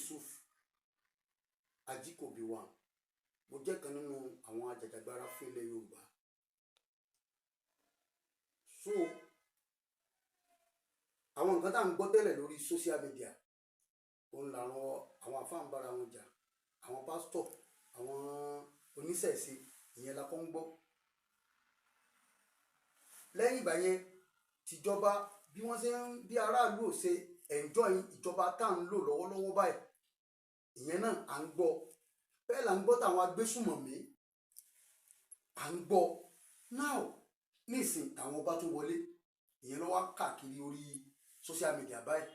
Yusuf Ajíkòbí wa. Mo jẹ́ kan nínú àwọn ajàjàgbara fún ilẹ̀ Yorùbá. So àwọn nǹkan tá à ń gbọ́ tẹ́lẹ̀ lórí social media, òun làwọn àwọn àfáà ń bára wọn jà, àwọn pásítọ̀, àwọn oníṣẹ̀ṣe, ìyẹn la kọ́ ń gbọ́. Lẹ́yìn ìgbà yẹn, tìjọba, bí wọ́n ṣe ń bí aráàlú ò ṣe enjoy ìjọba tá à ń lò lọ́wọ́lọ́wọ́ báyìí, ìyẹn náà à ń gbọ́. Bẹ́ẹ̀ là ń gbọ́ táwọn agbésùmọ̀mí à ń gbọ́. Now nísìn, táwọn ọba tó wọlé, ìyẹn ló wá káàkiri orí social media báyìí.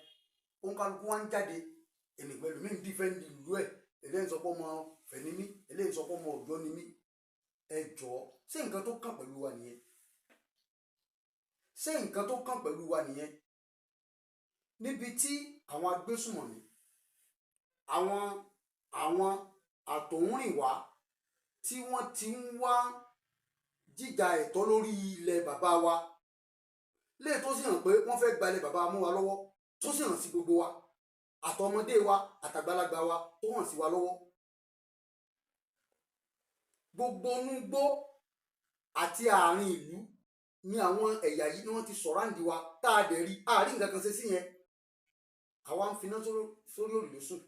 Òǹkàlùkù wa ń jáde, ẹnì pẹ̀lú mi ń defend ìlú ẹ̀. Eléyìí sọ pé ọmọ Ifẹ̀ ni mí, eléyìí sọ pé ọmọ Ọ̀yọ́ ni mí. Ẹ jọ̀ọ́, ṣé nǹkan tó kàn pẹ̀lú wa nìyẹn? Ṣé nǹkan tó kàn pẹ̀lú wa nìyẹn? Níbi tí àwọn agbésùmọ̀mí, àwọn àtòhúnrìnwá tí wọ́n ti ń wá jíjà ẹ̀tọ́ lórí ilẹ̀ bàbá wa léè, tó sì hàn pé wọ́n fẹ́ gbalẹ̀ bàbá mú wa lọ́wọ́, tó sì hàn sí gbogbo wa, àtọmọdé wa àtàgbàlagbà wa, tó hàn sí wa lọ́wọ́. Gbogbo onúgbó àti àárín ìlú ní àwọn ẹ̀yà yìí ni wọ́n ti surround wa, tá a dẹ̀ rí àárín nǹkan kan ṣe sí yẹn. Àwa ń finá sórí òrùlé sùn,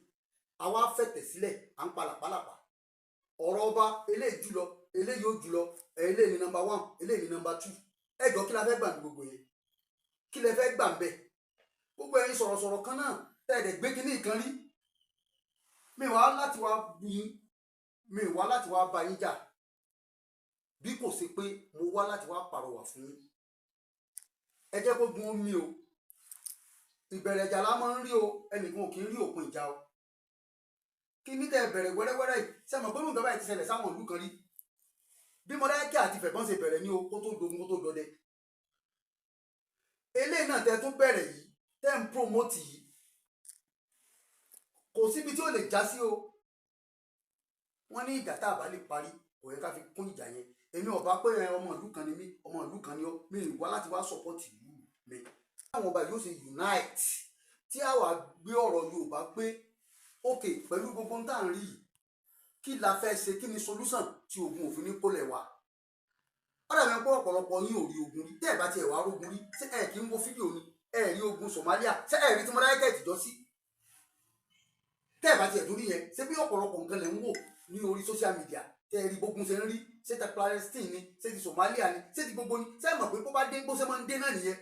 àwa fẹ̀tẹ̀ sílẹ̀, à ń palàpalàpà ọ̀rọ̀ ọba. Eléyìí jùlọ, eléyìí ó jùlọ, eléyìí ní number one, eléyìí ní number two. Ẹ jọ, kí la fẹ́ gbà ní gbogbo yẹn? Kí lẹ fẹ́ gbà ń bẹ̀? Gbogbo ẹ̀yin sọ̀rọ̀sọ̀rọ̀ kan náà tẹ̀dẹ̀ gbé kínní kan rí mi wá láti wá bu yín, mi wá láti wá bá yín jà, bí kò sí pé mo wá láti wá pàrọwà fún yín. Ẹ jẹ́ kó gun omi o. Ìbẹ̀rẹ̀ ìjà la máa ń rí o, ẹnìkan ò kì í rí òpin ìjà o. Kí ní tẹ́ bẹ̀rẹ̀ wẹ́rẹ́wẹ́rẹ́ yìí, ṣé mọ̀ pé nǹkan báyìí ti ṣẹlẹ̀ sáwọn ìlú kan rí, bí Mọdákẹ́kẹ́ àti Ifẹ̀ bọ́n ṣe bẹ̀rẹ̀ ní o, kó tó dogun, kó tó dọdẹ. Eléyìí náà tẹ́ tún bẹ̀rẹ̀ yìí, tẹ́ ń promote yìí, kò síbi tí ó lè já sí o. Wọ́n ní ìjà tá a bá lè parí, kò yẹ ká fi kún ìjà yẹn. Èmi ọba pé ọmọ ìlú kan ni mí, ọmọ ìlú kan ni ó mi wá láti wá support ìlú mi. Àwọn ọba yóò ṣe unite tí a wà gbé ọ̀rọ̀ Yorùbá pé ok, pẹ̀lú gbogbo ohun tá à ń rí yìí, kí la fẹ́ ṣe? Kí ni solution tí ogun òfin ní kólẹ̀ wa? Ó dàbí pé ọ̀pọ̀lọpọ̀ yín ò rí ogun rí. Tẹ́ ẹ̀ bá tiẹ̀ wá rógun rí, ṣé ẹ̀ kí ń wo fídíò ni? Ẹ̀ rí ogun Somalia? Ṣé ẹ̀ rí tí Mọdákẹ́kẹ́ ìtìjọ́ sí? Tẹ́ ẹ̀ bá tiẹ̀ torí yẹn, ṣé bí ọ̀pọ̀lọpọ̀ nǹkan lẹ̀ ń wò ní orí social media, tẹ́ ẹ rí gbógun ṣe ń rí? Ṣé ti Palestine ni? Ṣé ti Somalia ni? Ṣé ti gbogbo ni? Ṣé ẹ mọ̀ pé bó bá dé, bó ṣe máa ń dé náà nìyẹn?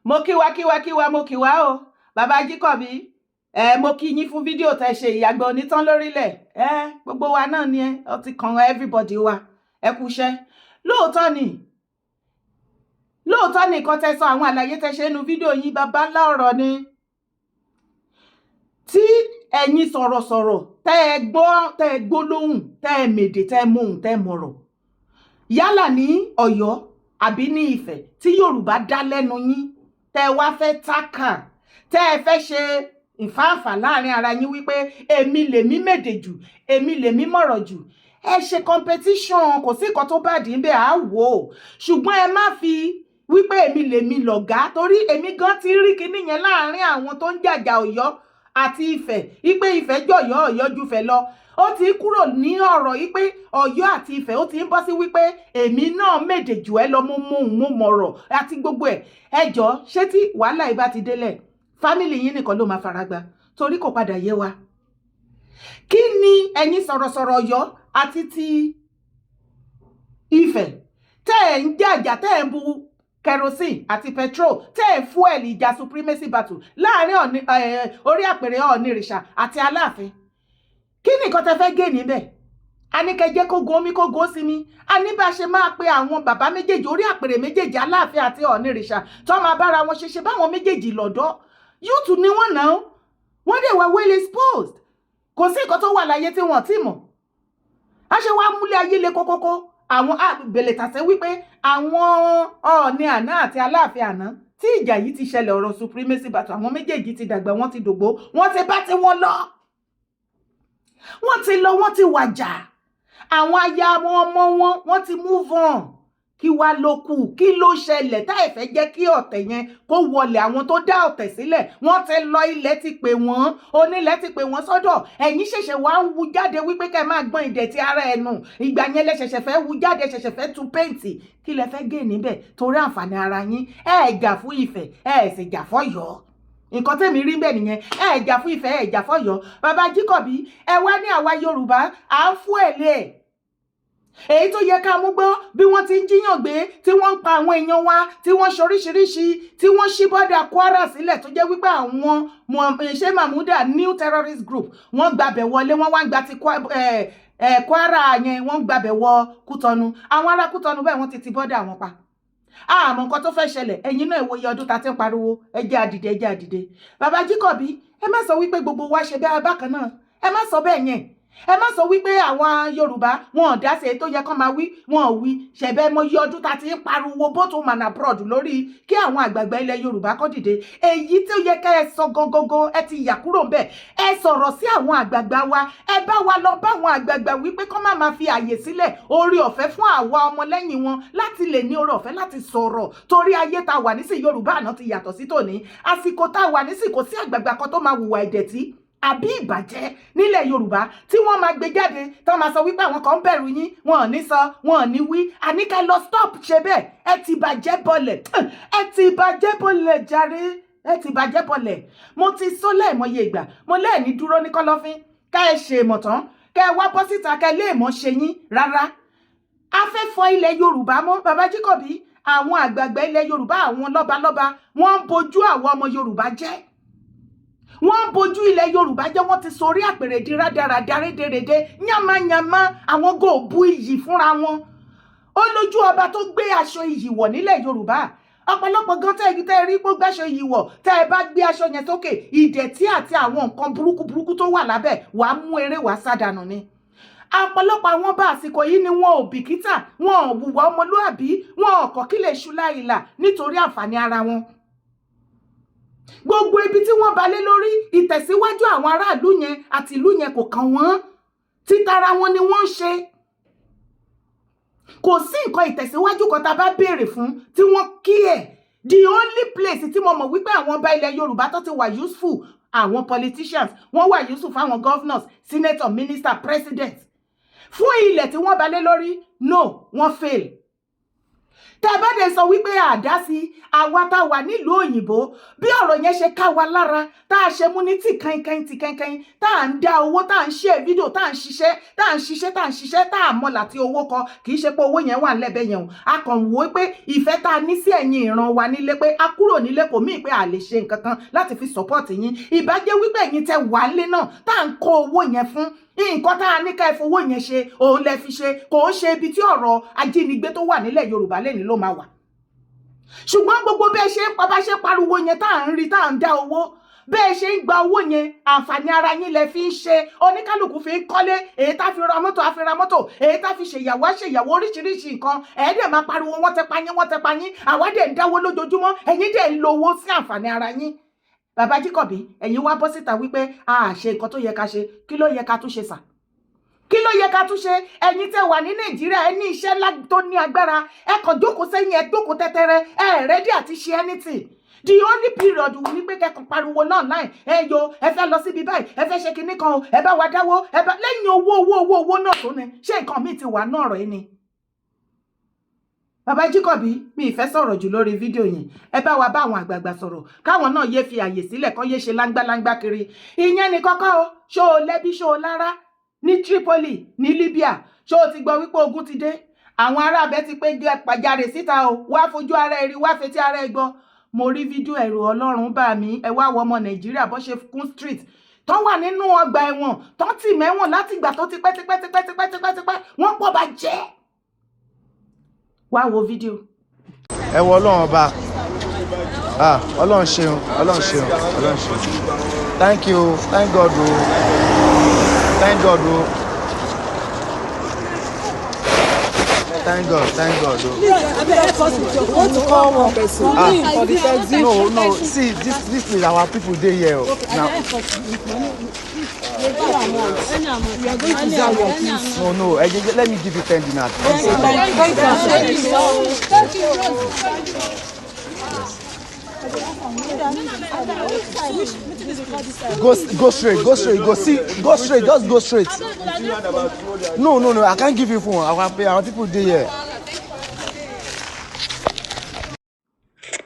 Mo kí wa, kí wa, kí wa, mo kí wa o. Bàbá Jíkọ̀bí ẹ, mo kí yín fún fídíò tẹ́ ṣe. Ìyàgbọ́ onítàn lórílẹ̀ ẹ, gbogbo wa náà ni ẹ ọ ti kàn everybody wa. Ẹ kú iṣẹ́. Lóòótọ́ ni, lóòótọ́ ni nǹkan tẹ́ sọ, àwọn àlàyé tẹ́ ṣe nínú fídíò yín, bàbá ńlá ọ̀rọ̀ ni. Tí ẹ̀yin sọ̀rọ̀sọ̀rọ̀ tẹ́ ẹ gbọ́, tẹ́ ẹ gbólóhùn, tẹ́ ẹ mèdè, tẹ́ ẹ móhùn, tẹ́ ẹ mọ̀rọ̀, yálà ní Ọ̀yọ́ àbí ní Ifẹ̀, tí Yorùbá dá lẹ́nu yín, tẹ́ ẹ wá fẹ́ tákà, tẹ́ ẹ fẹ́ ṣe ìfáǹfà láàrin ara yín wípé èmi lèmi mèdè jù, èmi lèmi mọ̀rọ̀ jù, ẹ ṣe competition, kò sí nǹkan tó bá dín bẹ́ẹ̀, á wò ó. Ṣùgbọ́n ẹ má fi wípé èmi lèmi lọ̀gá, torí èmi gan ti rí kinní yẹn láàrin àwọn tó ń jàjà Ọ̀yọ́ àti Ifẹ̀, wípé Ifẹ̀ jọ̀yọ́, Ọ̀yọ́ ju Ifẹ̀ lọ. Ó ti kúrò ní ọ̀rọ̀ yìí pé Ọ̀yọ́ àti Ifẹ̀, ó ti ń bọ́ sí wípé èmi náà mèdè jù ẹ́ lọ, mo mọ òun, mo mọ̀rọ̀ àti gbogbo ẹ̀. Ẹ jọ, ṣé tí wàhálà yìí bá ti délẹ̀, family yín nìkan ló máa faragbá, torí kò padà yé wa. Kí ni ẹ̀yin sọ̀rọ̀sọ̀rọ̀ Ọ̀yọ́ àti ti Ifẹ̀ tẹ́ ẹ̀ ń jàjà, tẹ́ ẹ̀ ń bu kerosene àti petrol, tẹ́ ẹ̀ fuel ìjà supremacy battle láàrin orí àpèrè Ọ̀ọ̀nìrìṣà àti Aláàfin? Kí ni nǹkan tẹ́ fẹ́ gé níbẹ̀? A ní kẹ́ jẹ́ kó gun omi, kó gun ó sinmi. A ní bá a ṣe máa pe àwọn bàbá méjèèjì, orí àpèrè méjèèjì, Aláàfin àti Ọ̀ọ̀nìrìṣà, tó máa bára wọn ṣe ṣe báwọn méjèèjì lọ́dọ́. Youth ni wọ́n náà, wọ́n dẹ̀ wá well exposed. Kò sí nǹkan tó wà láyé tí wọ́n ti mọ̀. A ṣe wá múlẹ̀ ayé le kókókó. Àwọn bèlè tàṣẹ wípé àwọn Ọọ̀ni àná àti Aláàfin àná tí ìjà yìí ti ṣẹlẹ̀, ọ̀rọ̀ supremacy battle, àwọn méjèèjì ti dàgbà, wọ́n ti dògbó, wọ́n ti bá tí wọ́n lọ, wọ́n ti lọ, wọ́n ti wàjà. Àwọn aya wọn, ọmọ wọn, wọ́n ti move on. Kí wá ló kù? Kí ló ṣẹlẹ̀ tá ẹ fẹ́ jẹ́ kí ọ̀tẹ̀ yẹn kó wọlé? Àwọn tó dá ọ̀tẹ̀ sílẹ̀, wọ́n ti lọ, ilẹ̀ ti pè wọ́n, onílẹ̀ ti pè wọ́n sọ́dọ̀. Ẹ̀yin ṣẹ̀ṣẹ̀ wá ń wu jáde wípé kẹ́ máa gbọ́n ìdẹ̀tí ara ẹnu. Ìgbà yẹn lẹ ṣẹ̀ṣẹ̀ fẹ́ wu jáde, ṣẹ̀ṣẹ̀ fẹ́ tu paint. Kí lẹ fẹ́ gé níbẹ̀? Torí àǹfààní ara yín. Ẹ jà fún Ifẹ̀, ẹ sì jà fọ́yọ́. Nǹkan tẹ́mi rí bẹ́ẹ̀ nìyẹn. Ẹ jà fún Ifẹ̀, ẹ jà fọ́yọ́. Bàbá Jíkọ̀bí, ẹ wá ní àwa Yorùbá à ń fún èlé ẹ̀. Èyí tó yẹ ká mú gbọ́, bí wọ́n ti ń jíyàn gbé, tí wọ́n ń pa àwọn èèyàn wa, tí wọ́n ṣoríṣiríṣi, tí wọ́n ṣí border Kwara sílẹ̀, tó jẹ́ wípé àwọn ṣé Mahmuda new terrorist group, wọ́n gbabẹ̀ wọlé, wọ́n wá ń gba ti Kwara yẹn, wọ́n gbabẹ̀ wọ Kútọ́nù. Àwọn ará Kútọ́nù bẹ́ẹ̀, wọ́n ti ti border wọn pa. Àmọ́ nǹkan tó fẹ́ ṣẹlẹ̀, ẹ̀yin náà, ìwòye ọdún ta ti ń pariwo, ẹ jẹ́ á dìde, ẹ jẹ́ á dìde. Bàbá Jíkọ̀bí, ẹ má sọ wípé gbogbo wa ṣe bẹ́ẹ̀ bákan náà. Ẹ má sọ bẹ́ẹ̀ yẹn. Ẹ má sọ wípé àwọn Yorùbá wọn ò dá sí. Èyí tó yẹ kán máa wí, wọn ò wí. Ṣẹ̀bẹ́ mọ iye ọdún ta ti ń pariwo both home and abroad lórí kí àwọn àgbààgbà ilẹ̀ Yorùbá kó dìde? Èyí tó yẹ ká ẹ sọ gangan, ẹ ti yà kúrò ńbẹ̀. Ẹ sọ̀rọ̀ sí àwọn àgbààgbà wa, ẹ bá wa lọ bá àwọn àgbààgbà wípé kán má máa fi àyè sílẹ̀, orí ọ̀fẹ́ fún àwa ọmọlẹ́yìn wọn láti lè ní orí ọ̀fẹ́ láti sọ̀rọ̀, torí ayé ta wà nísìn, Yorùbá àná ti yàtọ̀ sí tòní. Àsìkò tá a wà nísìn, kò sí àgbààgbà kan tó máa hùwà ìdẹ̀tí àbí ìbàjẹ́ nílẹ̀ Yorùbá tí wọ́n máa gbé jáde tí wọ́n máa sọ wípé àwọn kan ń bẹ̀rù yín, wọn ò ní sọ, wọn ò ní wí. Àní ká lọ stop ṣe bẹ́ẹ̀. Ẹ ti bàjẹ́ bọlẹ̀, ẹ ti bàjẹ́ bọlẹ̀ jàre, ẹ ti bàjẹ́ bọlẹ̀. Mo ti sọ lẹ́ẹ̀mọye ìgbà, mo lẹ́ẹ̀ní dúró ní kọ́lọ́fín ká ẹ ṣe mọ̀ tán, kẹ́ ẹ wá bọ́ síta, kẹ́ ẹ lè mọ̀ ṣe yín rárá. A fẹ́ fọ ilẹ̀ Yorùbá mọ́. Bàbá Jíkọ̀bí, àwọn àgbààgbà ilẹ̀ Yorùbá, àwọn lọ́balọ́ba, wọ́n ń bojú àwọn ọmọ Yorùbá jẹ́, wọ́n ń bojú ilẹ̀ Yorùbá jẹ́. Wọ́n ti sorí àpèrè di rádaràda, rédèrèdè, yánmayànmá. Àwọn gò bu iyì fúnra wọn. Ó lójú ọba tó gbé aṣọ iyì wọ̀ nílẹ̀ Yorùbá. Ọ̀pọ̀lọpọ̀ gan tẹ́ ẹ tẹ́ rí pé ó gbáṣọ iyì wọ̀, tẹ́ ẹ bá gbé aṣọ yẹn sókè, ìdẹ̀tí àti àwọn nǹkan burúkú burúkú tó wà lábẹ́, wàá mú eré, wàá sádànù ni. Ọ̀pọ̀lọpọ̀ àwọn bá àsìkò yìí ni wọn ò bìkítà, wọn ò hùwà ọmọlúàbí, wọn ò kọ̀ kí lè ṣu láìlà nítorí àǹfààní ara wọn. Gbogbo ibi tí wọ́n balẹ̀ lórí, ìtẹ̀síwájú àwọn aráàlú yẹn àti ìlú yẹn kò kàn wọ́n. Títara wọn ni wọ́n ń ṣe. Kò sí nǹkan ìtẹ̀síwájú kan tá a bá béèrè fún tí wọ́n kí ẹ̀. The only place tí mo mọ̀ wípé àwọn ọba ilẹ̀ Yorùbá tó ti wà useful, àwọn politicians, wọ́n wà useful fáwọn governors, senator, minister, president, fún ilẹ̀ tí wọ́n balẹ̀ lórí, no, wọ́n fail. Tẹ́ ẹ bá dẹ̀ sọ wípé àdá sí àwa tá a wà nílùú òyìnbó, bí ọ̀rọ̀ yẹn ṣe ká wa lára, tá a ṣe mú ní tì kankan tì kankan, tá à ń dá owó, tá à ń ṣe fídíò, tá à ń ṣiṣẹ́, tá à ń ṣiṣẹ́, tá à ń ṣiṣẹ́, tá à mọ̀ láti owó kọ. Kì í ṣe pé owó yẹn wà lẹ́bẹ̀ yẹn o. A kàn wò ó pé ìfẹ́ tá a ní sí ẹ̀yin ìran wa nílé, pé a kúrò nílé kò míì pé a lè ṣe nǹkan kan láti fi support yín. Ìbájẹ́ wípé ẹ̀yin tẹ wà nílé náà tá à ń kó owó yẹn fún, nǹkan tá a ní ká ẹ fowó yẹn ṣe, òun lẹ fi ṣe. Kò ń ṣe ibi tí ọ̀rọ̀ ajínigbé tó wà nílẹ̀ Yorùbá lẹ́ni ló máa wà. Ṣùgbọ́n gbogbo bẹ́ẹ̀ ṣe ń pa, bá ṣe pariwo yẹn, tá à ń rí, tá à ń dá owó, bẹ́ẹ̀ ṣe ń gba owó yẹn, àǹfààní ara yín lẹ fi ń ṣe. Oníkálukú fi ń kọ́lé, èyí tá fi ra mọ́tò á fi ra mọ́tò, èyí tá fi ṣèyàwó á ṣèyàwó, oríṣiríṣi nǹkan. Ẹ̀ẹ́ dẹ̀ máa pariwo wọ́n tẹ pa yín, wọ́n tẹ pa yín. Àwa dẹ̀ ń dáwó lójoojúmọ́, ẹ̀yin dẹ̀ ń lo owó sí àǹfààní ara yín. Bàbá Jíkọ̀bí, ẹ̀yin wá bọ́ síta wípé a ṣe nǹkan tó yẹ ká ṣe. Kí ló yẹ ká tún ṣe sà? Kí ló yẹ ká tún ṣe? Ẹ̀yin tẹ́ wà ní Nàìjíríà, ẹ ní iṣẹ́ ńlá tó ní agbára. Ẹ kàn jókòó sẹ́yìn, ẹ jókòó tẹ́tẹ́rẹ́, ẹ ready àti ṣe anything. The only period ní pé kẹ́kàn pariwo online, ẹ yo, ẹ fẹ́ lọ síbi báyìí, ẹ fẹ́ ṣe kinní kan o, ẹ bá wa dáwó, ẹ bá lẹ́yìn owó, owó, owó, owó náà tó ní. Ṣé nǹkan míì ti wà náà ọ̀rọ̀ yìí ni? Bàbá Jíkọ̀bí, mi ì fẹ́ sọ̀rọ̀ jù lórí fídíò yẹn. Ẹ bá wa bá àwọn àgbààgbà sọ̀rọ̀, káwọn náà yé fi àyè sílẹ̀ kán yé ṣe láńgbáláńgbá kiri. Ìyẹn ni kọ́kọ́ o. Ṣó o lẹ́bí, ṣó o lára ní Tripoli ní Libya? Ṣó o ti gbọ́ wípé ogun ti dé? Àwọn ará abẹ ti pé pàjáre síta o. Wá fojú ara ẹ rí, wá fetí ara ẹ gbọ́. Mo rí fídíò, ẹ̀rù Ọlọ́run bá mi. Ẹ wá wọ ọmọ Nàìjíríà bó ṣe kún street, tó wà nínú ọgbà ẹ̀wọ̀n, tó tì mẹ́wọ̀n láti ìgbà tó ti pẹ́ tipẹ́ tipẹ́ tipẹ́ tipẹ́ tipẹ́. Wọ́n pọ̀ bá jẹ́. Wá wo fídíò. Ẹ wo Ọlọ́run ọba. Ah, Ọlọ́run ṣeun, Ọlọ́run ṣeun, Ọlọ́run ṣeun. Thank you, thank God o, thank God o. Thank God, thank God o. Please, help us with your phone to call one person. Ah. For the taxi. No, see, this place, our people dey here o. Okay, Now, help us with money. Any amount. We are going to Zaria, please. No, let me give you 10 dinar. Please. Thank you. Thank you. Go straight, go straight, go see, go straight, just go straight. No, I can't give you phone. Our people dey here.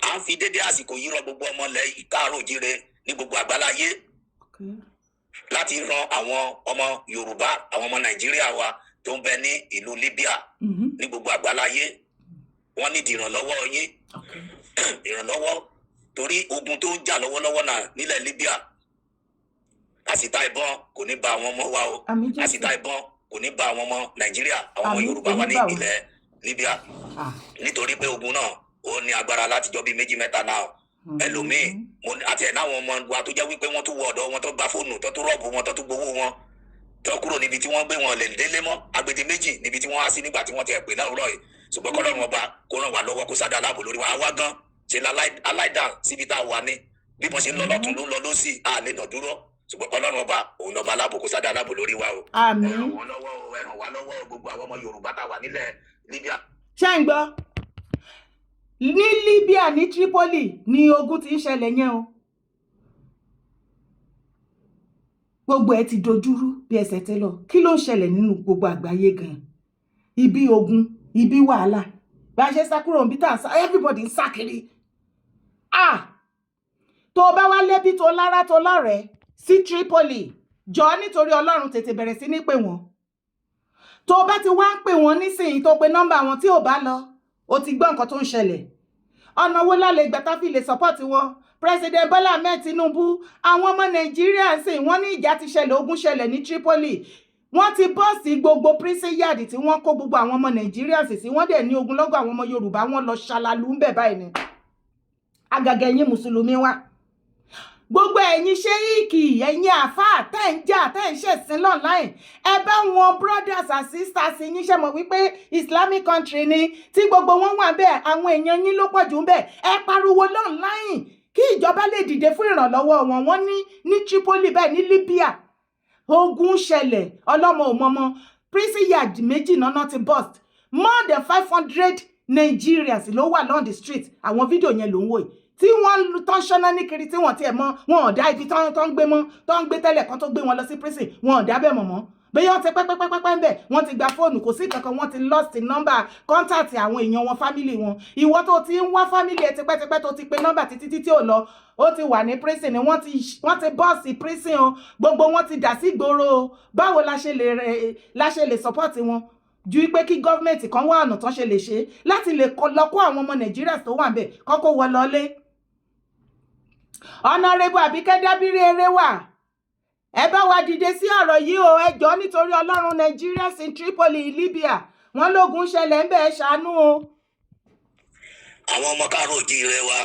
À ń fi dédé àsìkò yìí rọ gbogbo ọmọ ilẹ̀ káàárọ̀ òjíire ní gbogbo àgbáláyé láti ran àwọn ọmọ Yorùbá, àwọn ọmọ Nàìjíríà wa tó ń bẹ ní ìlú Libya ní gbogbo àgbáláyé. Wọ́n nídìí ìrànlọ́wọ́ yín, ìrànlọ́wọ́, torí ogun tó ń jà lọ́wọ́lọ́wọ́ náà nílẹ̀ Libya. Àsìta ìbọn kò ní bá àwọn ọmọ wa o. Àmín Jésù. Àsìta ìbọn kò ní bá àwọn ọmọ Nàìjíríà, àwọn ọmọ Àmín, Yorùbá kò wa ní ní bà wọ́n. ilẹ̀ Libya, nítorí pé ogun náà ó ní agbára látijọ́ bíi méjì mẹ́ta náà. Ẹlòmíì mo ní- àti ẹ̀ náwọn ọmọ wa tó jẹ́ wípé wọ́n tún wọ ọ̀dọ̀ wọn, tó gba fóònù, tó tún rob wọn, tó tún gbowó wọn, tó kúrò níbi tí wọ́n gbé wọn lè délé mọ́ agbede méjì níbi tí wọ́n á sí nígbà tí wọ́n ti ẹ̀ pè láwùrọ̀ yìí. Ṣùgbọ́n kọ́lọ́run ọba kó ràn wá lọ́wọ́, kó sádà aláàbò lórí wa. Àwa gan ṣe la aláìdá síbi tá a wà ní bí wọ́n ṣe ń lọ lọ́tún ló ń lọ lọ́sì, a lè nà dúró. Ṣùgbọ́n kọ́lọ́run ọba, òun lọ́ba aláàbò, kó sádà aláàbò lórí wa o. Ẹ Àmín. ràn wọ́n lọ́wọ́ o, ẹ ràn wá lọ́wọ́ o, gbogbo àwọn ọmọ Yorùbá tá a wà nílẹ̀ Libya. Ṣé ń gbọ́? Ní Libya, ní Tripoli ní ogun ti ń ṣẹlẹ̀ yẹn o. Gbogbo ẹ ti dojúrú bí ẹsẹ̀ tẹ́lọ̀. Kí ló ń ṣẹlẹ̀ nínú gbogbo àgbáyé gan? Ibi ogun, ibi wàhálà, bá a ṣe sá kúrò níbi tá à ń sá, everybody ń sá kiri. Ah, tó o bá wá lẹ́bí, tó lára, tó lọ́rẹ̀ẹ́ sí Tripoli, jọ nítorí Ọlọ́run, tètè bẹ̀rẹ̀ sí ní pè wọ́n. Tó o bá ti wá ń pè wọ́n nísìnyí, tó pe nọ́mbà wọn tí ò bá lọ, o ti gbọ́ nǹkan tó ń ṣẹlẹ̀. Ọ̀nà wo la lè gbà tá fi lè support wọn? President Bola Ahmed Tinubu, àwọn ọmọ Nàìjíríà sì wọ́n ní ìjà ti ṣẹlẹ̀, ogun ṣẹlẹ̀ ní Tripoli. Wọ́n ti burst gbogbo prison yard tí wọ́n kó gbogbo àwọn ọmọ Nàìjíríà sì sí. Wọ́n dẹ̀ ní ogunlọ́gọ̀ àwọn ọmọ Yorùbá, wọ́n lọ ṣalalu ń bẹ̀ báyìí ni. Àgàgà ẹ̀yin mùsùlùmí wa, gbogbo ẹ̀yin sheikh, ẹ̀yin àáfàá tẹ́ ń jà, tẹ́ ń ṣẹ̀sìn online, ẹ bá wọn brothers and sisters yín ṣe mọ̀ wípé Islamic country ni tí gbogbo wọn wà bẹ́ẹ̀. Àwọn èèyàn yín ló pọ̀ jù ń bẹ̀. Ẹ pariwo online kí ìjọba lè dìde fún ìrànlọ́wọ́ wọn. Wọ́n ní Tripoli bẹ́ẹ̀, ní Libya, ogun ṣẹlẹ̀, ọlọ́mọ ò mọmọ. Prison yard méjì náà ti burst. More than 500 Nigerians ló wà on the street. Àwọn fídíò yẹn ló ń wò yìí tí wọ́n tán ṣọ́nà ní kiri, tí wọ́n tiẹ̀ mọ́ wọn ò dá ibi tán ń gbé mọ́, tán ń gbé tẹ́lẹ̀ kan tó gbé wọn lọ sí prison, wọn ò dá bẹ́ẹ̀ mọ̀ mọ́. Bẹ́ẹ̀ wọ́n ti pẹ́pẹ́pẹ́pẹ́ ń bẹ̀, wọ́n ti gba fóònù, kò sí kankan. Wọ́n ti lost number contact àwọn èèyàn wọn, family wọn. Ìwọ tó ti ń wá family ẹ tipẹ́tipẹ́, tó ti pe nọ́mbà títí títí ò lọ, ó ti wà ní prison ni. Wọ́n ti burst prison o. Gbogbo wọn ti dà sí ìgboro o. Báwo la ṣe lè support wọn ju pé kí gọ́ọ̀mẹ̀ntì kan wá ọ̀nà tán ṣe lè ṣe láti lè lọ kó àwọn ọmọ Nàìjíríà tó wà ń bẹ̀ kọ́kọ́ wọ lọlé? Honourable Àbíkẹ́ Dábírí Eréwà, ẹ bá wa dìde sí ọ̀rọ̀ yìí o. Ẹ jọ̀ọ́, nítorí Ọlọ́run, Nigerians in Tripoli, Libya, wọ́n lógun ṣẹlẹ̀ ń bẹ̀, ẹ ṣàánú o. Àwọn ọmọ káàárọ̀ òjíire wa,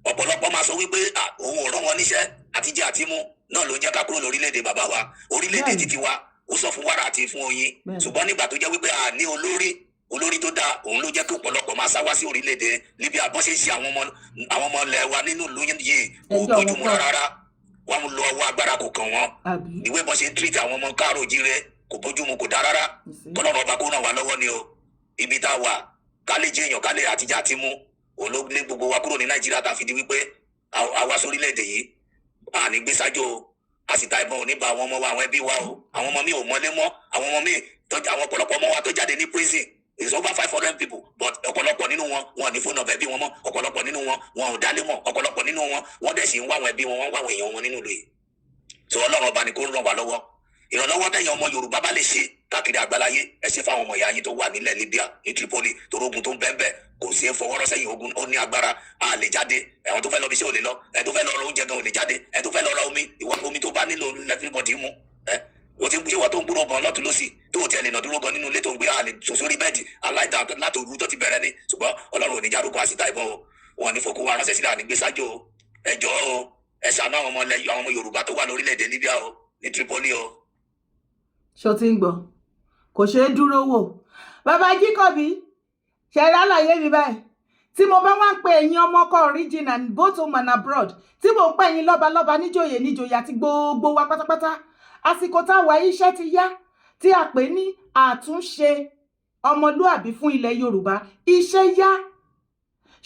ọ̀pọ̀lọpọ̀ máa sọ wípé òun ò rán wọn níṣẹ́. Àtijẹ àti mú náà ló ń jẹ́ ká kúrò lórílẹ̀‐èdè bàbá wa, orílẹ̀‐èdè títí wa, ó sọ fún wàrà àti fún oyin. Ṣùgbọ́n nígbà tó jẹ́ wípé a ní olórí, olórí tó dáa, òun ló jẹ́ kí ọ̀pọ̀lọpọ̀ máa sá wá sí orílẹ̀-èdè Libya. Bọ́n ṣe ń ṣe àwọn ọmọ ilẹ̀ wa nínú ìlú yìí kò Ẹjọ́ wọn bójúmu kọ́. rárá. Wọ́n mú lọ ọwọ́ agbára kò kàn wọ́n. Àbí? Ìwé bọ́n ṣe ń treat àwọn ọmọ káàró òjíire kò bójúmu, kò dáa rárá. Kọ́lọ́run ọba kó ràn wá lọ́wọ́ ni o. Ibi tá a wà, ká lè jẹ́ èèyàn, ká lè àtijọ́ àti mú, òun ló lé gbogbo wa kúrò ní Nàìjíríà tá a fi di wípé a wá sórílẹ̀-èdè yìí. A ní gbé sájò o, àsìta ìbọn ò ní ba àwọn ọmọ wa, àwọn ẹbí wa o. Àwọn ọmọ mi ò mọlé mọ́. Àwọn ọmọ mi tọ́jú, àwọn ọ̀pọ̀lọpọ̀ ọmọ wa tó jáde ní prison is over 500 people, but ọ̀pọ̀lọpọ̀ nínú wọn, wọn ò ní fóònù ẹbí wọn mọ́. Ọ̀pọ̀lọpọ̀ nínú wọn, wọn ò dálé mọ́. Ọ̀pọ̀lọpọ̀ nínú wọn, wọ́n dẹ̀ sì ń wá àwọn ẹbí wọn, wọ́n ń wá àwọn èèyàn wọn nínú ìlú yìí. So Ọlọ́run ọba ni kó ràn wá lọ́wọ́. Ìrànlọ́wọ́ tẹ̀yìn ọmọ Yorùbá bá lè ṣe káàkiri àgbáláyé, ẹ ṣe fáwọn ọmọ ìyá yín tó wà nílẹ̀ Libya ní Tripoli, torí ogun tó ń bẹ́ẹ̀ bẹ́ẹ̀ kò sí fọwọ́rọ́ sẹ́yìn. Ogun ó ní agbára, a lè jáde. Ẹ̀wọ̀n tó fẹ́ lọ bí iṣẹ́ ò lè lọ, ẹ̀ tó fẹ́ lọ ra oúnjẹ gan ò lè jáde, ẹ̀ tó fẹ́ lọ ra omi, ìwọ omi tó bá nílò everybody mú ẹ. O ti ń ṣe wọ́n tó ń gbúrò gan lọ́tún lọ́sì tó o tiẹ̀ lè nà dúró gan nínú ilé tó ń gbé, a lè sùn sórí bed aláìda láti òru tó ti bẹ̀rẹ̀ ni. Ṣùgbọ́n Ọlọ́run ò ní járúkọ àsìta ìbọn o. Wọn ní fokú wa ránṣẹ́ sílẹ̀, àní gbé sájò o. Ẹ jọ̀ọ́ o, ẹ ṣàánú àwọn ọmọ ilẹ̀, àwọn ọmọ Yorùbá tó wà lórílẹ̀‐èdè Libya o, ní Tripoli o. Ṣó ti ń gbọ́? Kò ṣeé dúró wò. Bàbá Jíkọ̀bí. Ṣe rálàyé mi báyìí? Tí mo bá wá ń pe ẹ̀yin ọmọ ọkọ original, both home and abroad, tí mo ń pè yín lọ́balọ́ba, níjòyè níjòyè, àti gbogbo wa pátápátá, àsìkò táwa iṣẹ́ ti yá tí a pè ní àtúnṣe ọmọlúàbí fún ilẹ̀ Yorùbá. Iṣẹ́ yá.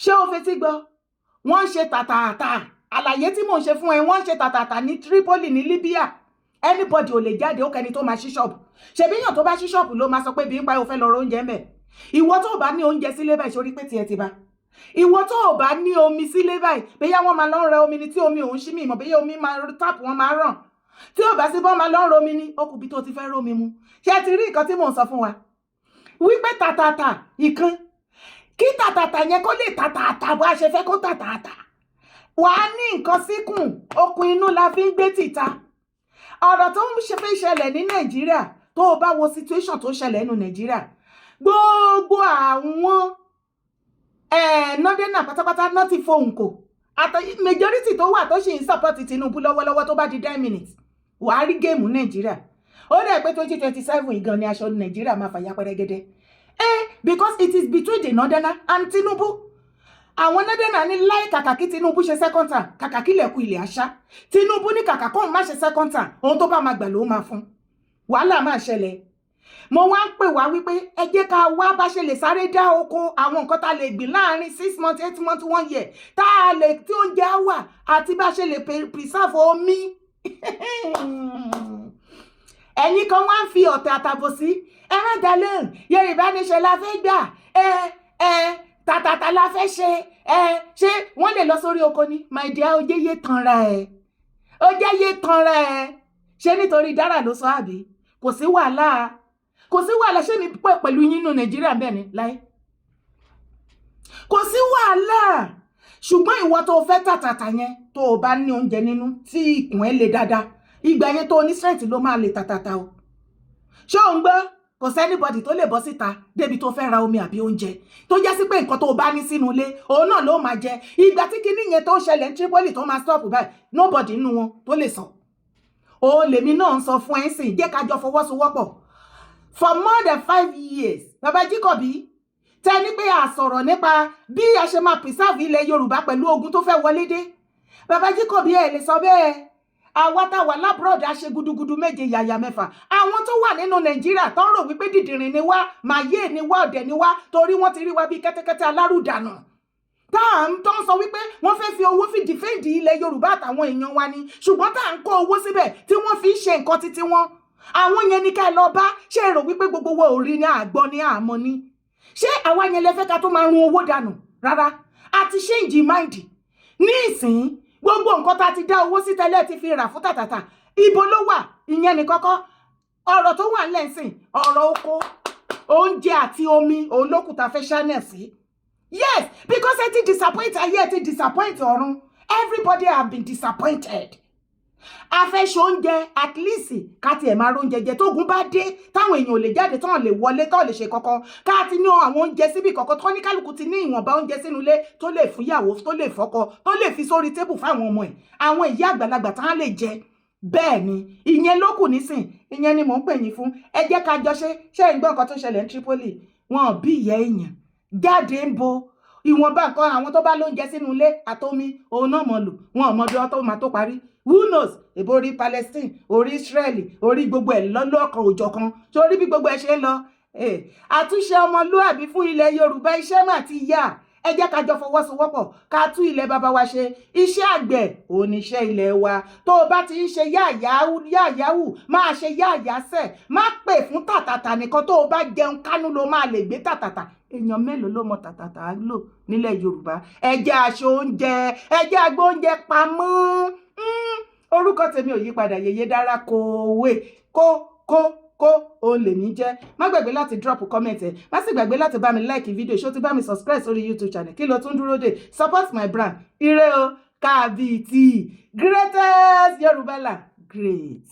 Ṣé o fetí gbọ́? Wọ́n ń ṣe tàtàtà. Àlàyé tí mò ń ṣe fún ẹ, wọ́n ń ṣe tàtàtà ní Tripoli, ní Libya. Anybody ò lè jáde, ó kẹni tó máa ṣí ṣọ́ọ̀bù. Ṣebí èèyàn tó bá ṣí ṣọ́ọ̀bù ló máa sọ pé bí ń pa, ó fẹ́ lọ rọ oúnjẹ mẹ́. Ìwọ tó bá ní oúnjẹ sílé báyìí, sórí pé tiẹ̀ ti bá. Ìwọ tó o bá ní omi sílé báyìí, bóyá wọ́n máa lọ ń rẹ omi ni, tí omi òun ṣí mi ìmọ̀, bóyá omi máa tap, wọ́n máa ràn. Tí ò bá sí bọ́n máa lọ ń romi ni, ó kù bí tó ti fẹ́ rómi mu. Ṣé ẹ ti rí nǹkan tí mò ń sọ fún wa, wípé tàtàtà ìkan kí tàtàtà yẹn kó lè tàtàtà bó a ṣe fẹ́ kó tàtàtà, wàá ní nǹkan síkùn. Okùn inú la fi ń gbé tìta. Ọ̀rọ̀ tó ń ṣe fẹ́ ṣẹlẹ̀ ní Nàìjíríà, tó o bá wo situation tó ṣẹlẹ̀ nínú Nàìjíríà, gbogbo àwọn northerner pátápátá náà ti fohùn kò àtọ majority tó wà tó sì ń support Tinubu lọ́wọ́lọ́wọ́. Tó bá di 10 minutes, wàá rí game Nàìjíríà. Ó dẹ̀ pé 2027 ìgan ni aṣọ Nàìjíríà máa fàyà pẹ́rẹ́gẹ́dẹ́, because it is between the northerner and Tinubu. Àwọn northerner ní láì kàkà kí Tinubu ṣe second term, kàkà kí ilẹ̀kùn ilẹ̀ àṣà. Tinubu ní kàkà kóun má ṣe second term, ohun tó bá máa gbà ló máa fún. Wàhálà máa ṣẹlẹ̀. Mo wá ń pè wá wípé ẹ jẹ́ ká wá bá ṣe lè sáré dá oko, àwọn nǹkan tá a lè gbìn láàrin 6 months, 8 months, one year, tá a lè tí oúnjẹ á wà, àti bá ṣe lè preserve omi. Ẹ̀yin kan wá ń fi ọ̀tẹ̀ àtàbòsí ẹ má dá lóhùn. Yorùbá nation la fẹ́ gbà, ẹ ẹ tàtàtà la fẹ́ ṣe. Ẹ ṣé wọ́n lè lọ sórí oko ni? My dear, ó jẹ́ yé tanra ẹ, ó jẹ́ yé tanra ẹ. Ṣé nítorí dára ló sọ àbí? Kò sí wàhálà, kò sí wàhálà. Ṣé mi pẹ̀ pẹ̀lú yín nínú Nàìjíríà? Bẹ́ẹ̀ ni láì kò sí wàhálà. Ṣùgbọ́n ìwọ tó fẹ́ tàtàtà yẹn, tó o bá ní oúnjẹ nínú, tí ikùn ẹ le dáadáa, ìgbà yẹn tó o ní strength ló máa lè tàtàtà o. Ṣé ò ń gbọ́? Kò sí anybody tó lè bọ́ síta débi tó fẹ́ ra omi àbí oúnjẹ, tó jẹ́ sí pé nǹkan tó o bá ní sínú ilé, òun náà ló máa jẹ. Ìgbà tí kinní yẹn tó ń ṣẹlẹ̀ ní Tripoli tó máa stop báyìí, nobody nínú wọn tó lè sọ. Òun lèmi náà ń sọ fún ẹ sìn. Jẹ́ ká jọ fọwọ́sowọ́pọ̀. For more than 5 years, Bàbá Jíkọ̀bí tẹ ní pé a sọ̀rọ̀ nípa bí a ṣe máa preserve ilẹ̀ Yorùbá pẹ̀lú ogun tó fẹ́ wọlé dé. Bàbá Jíkọ̀bí, ẹ̀ lè sọ bẹ́ẹ̀. Àwa tá wà l'abroad, a ṣe gudugudu méje yàyà mẹ́fà. Àwọn tó wà nínú Nàìjíríà tó ń rò wípé dìdìrìn ni wá, màyé ni wá, ọ̀dẹ̀ ni wá, torí wọ́n ti rí wa bíi kẹ́tẹ́kẹ́tẹ́ alárùdànù tá à ń tó ń sọ wípé wọ́n fẹ́ fi owó fi defend ilẹ̀ Yorùbá àtàwọn èèyàn wa ni. Ṣùgbọ́n tá à ń kó owó síbẹ̀ tí wọ́n fi ń ṣe nǹkan títí wọn, àwọn yẹn ní ká ẹ lọ bá. Ṣé ẹ rò wípé gbogbo wa ò rí ni, àgbọ́ ni, àmọ́ ni? Ṣé àwa yẹn lẹ fẹ́ ká tó máa run owó dànù? Rárá, a ti change mind ní ìsín. Gbogbo nǹkan tá a ti dá owó sí tẹ́lẹ̀ ti fi rà fún tàtàtà, ibo ló wà? Ìyẹn ní kọ́kọ́. Ọ̀rọ̀ tó wà nílẹ̀ ńsìn, ọ̀rọ̀ oko, oúnjẹ àti omi, òun ló kù tá a fẹ́ channel sí. Yes, because ẹ ti disappoint ayé, ẹ ti disappoint ọ̀run. Everybody have been disappointed. A fẹ́ ṣe oúnjẹ, at least ká tiẹ̀ máa róúnjẹ jẹ. Tógun bá dé, táwọn èèyàn ò lè jáde, tán lè wọlé, tán lè ṣe kankan, ká ti ní àwọn oúnjẹ síbi kankan, tó ní kálukú ti ní ìwọ̀nba oúnjẹ sínú ilé tó lè fúnyàwó, tó lè fọ́kọ, tó lè fi sórí table fáwọn ọmọ ẹ̀, àwọn ìyá àgbàlagbà tán lè jẹ. Bẹ́ẹ̀ ni, ìyẹn ló kù nísìn. Ìyẹn ni mò ń pè yín fún. Ẹ jẹ́ ká jọ ṣe. Ṣé ń gbọ́ nǹkan tó ṣẹlẹ̀ ní Tripoli? Wọn ò bí ìyá èèyàn jáde ń bo ìwọ̀nba nǹkan. Àwọn tó bá lóúnjẹ sínú ilé àtomi, òun náà mọ̀ lò. Wọn ò mọ bí wọ́n tó máa tó parí. Who knows? Èbó orí Palestine, orí Israeli, orí gbogbo ẹ̀ lọ́lọ́kan òjọ̀kan, sórí bí gbogbo ẹ̀ ṣe ń lọ. Àtúnṣe ọmọlúàbí fún ilẹ̀ Yorùbá, iṣẹ́ mà ti yá. Ẹ jẹ́ ká jọ fọwọ́sowọ́pọ̀ ká tún ilẹ̀ bàbá wa ṣe. Iṣẹ́ àgbẹ̀ òun ni iṣẹ́ ilẹ̀ wa. Tó o bá ti ń ṣe yáàyáwù, máa ṣe yáàyásẹ̀, má pè fún tàtàtà nìkan. Tó o bá jẹun kánú ló máa lè gbé tàtàtà. Èèyàn mélòó ló mọ tàtàtà lò nílẹ̀ Yorùbá? Ẹ jẹ́ aṣọ oúnjẹ, ẹ jẹ́ agbó oúnjẹ pamọ́. Orúkọ tèmi ò yí padà, Yèyé Dára kòwé kó kó kó òun lèmi jẹ́. Má gbàgbé láti drop comment ẹ̀, má sì gbàgbé láti bá mi like video. Ṣó ti bá mi subscribe sórí YouTube channel? Kí ló tún dúró dè? Support my brand. Ire o. Kábìtì greatest Yorùbá land great.